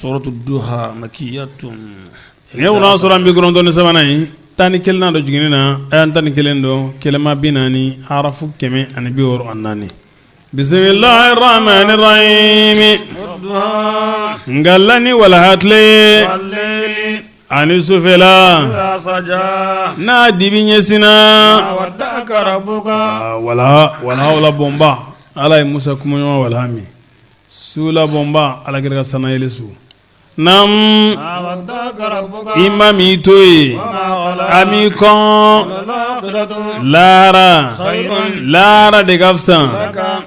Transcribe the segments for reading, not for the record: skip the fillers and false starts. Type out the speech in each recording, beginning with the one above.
Suratu duha makiyatun. Nin ye kuranɛ sura 93nan ye, 11nan don jiginni na, aya 11 don, kelema 40, harafu 164. Bisimilahi rahmani rahimi. N kalila ni walaha tile ani sufɛla n'a dibi ɲɛsinna. Walaha labɔnba, Ala ye Musa kumaɲɔgɔn walaha min su labɔnba, Ala kira ka sanayɛlɛ su. Naamu, i ma m'i to yen, a m'i kɔn lahara, lahara de ka fisa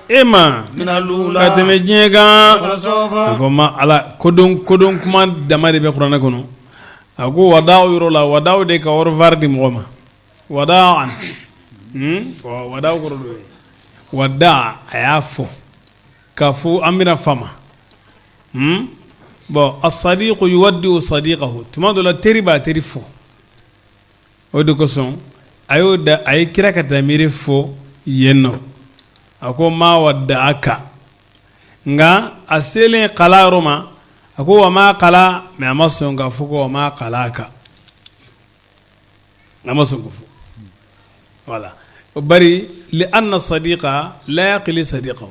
e ma ka tɛmɛ diɲɛ kan. A ko ma Ala kodɔn kodɔn kuma dama de bɛ kuranɛ kɔnɔ. A ko wadaw yɔrɔ la, wadaw de ka au revoir di mɔgɔ ma. Wada wadaw kɔrɔ dɔ ye wada, a y'a fɔ k'a fɔ an bɛna fama. Bon, asadiqu yuwaddi'u sadiqahu, tuma dɔ la teri b'a teri fɔ. O de kosɔn a y'o da, a ye kira ka damiri fɔ yen nɔ. A ko ma wadda'aka, nka a selen kala yɔrɔ ma, a ko wa ma kala, mais a ma sɔn k'a fɔ ko wa ma kalaka, a ma sɔn k'o fɔ. Voilà, bari li anna sadiqa la yaqli sadiqahu,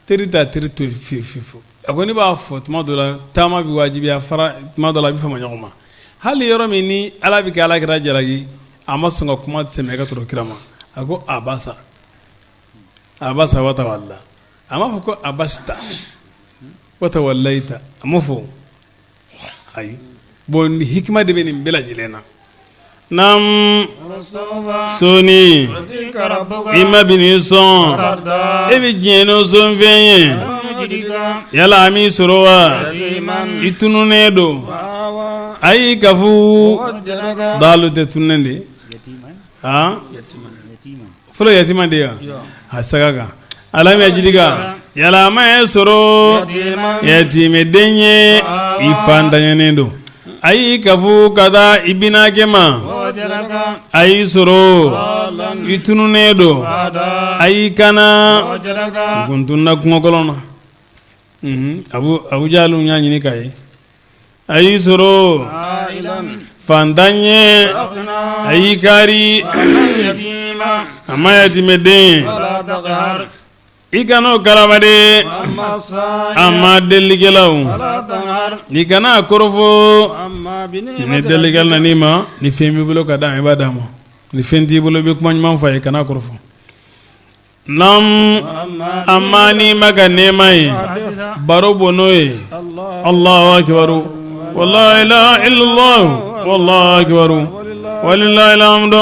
teri t'a teri to fiye fiye. A ko ne b'a fɔ tuma dɔ la taama bɛ wajibiya fara, tuma dɔ la a bɛ fama ɲɔgɔn ma. Hali yɔrɔ min ni Ala bɛ kɛ Ala kira jalaki, a ma sɔn ka kuma sɛmɛ ka tɔrɔ kira ma. A ko abasa abasa wa tawalla, a m'a fɔ ko abasta wa tawallaita, a m'o fɔ. Ayi, bon, ni hikima de bɛ nin bɛɛ lajɛlen na. Naam, sɔɔni i ma bi nin sɔn, e bɛ diɲɛ n'o sɔnfɛn ye. Yala a m'i sɔrɔ wa, i tununnen don? Ayi, kafu dalu tɛ tununnen de. Fɔlɔ yatima de yan a saga kan. Alam yajidika, yala a ma e sɔrɔ yatimɛden ye, i fantanyanen don? A y'i kafu ka taa i binakɛ ma, a y'i sɔrɔ i tununnen don, a y'i kana kun tununna kungokolon na. Abu Jahal y'a ɲini k'a ye, a y'i sɔrɔ fantan ye, a y'i kari, a ma yatimɛden. I kana o karaba de, a ma delikɛlaw, i kana a kɔrɔfɔ. Ni delikɛla nan'i ma, ni fɛn b'i bolo ka d'a ma, i b'a d'a ma. Ni fɛn t'i bolo, i bɛ kuma ɲuman fɔ a ye, kana kɔrɔfɔ. Naam, amma n'i ma ka nɛɛma ye, baro bɔ n'o ye. Allahu akbar, wa la ilaha illallah, wallahu akbar, walillahil hamdu.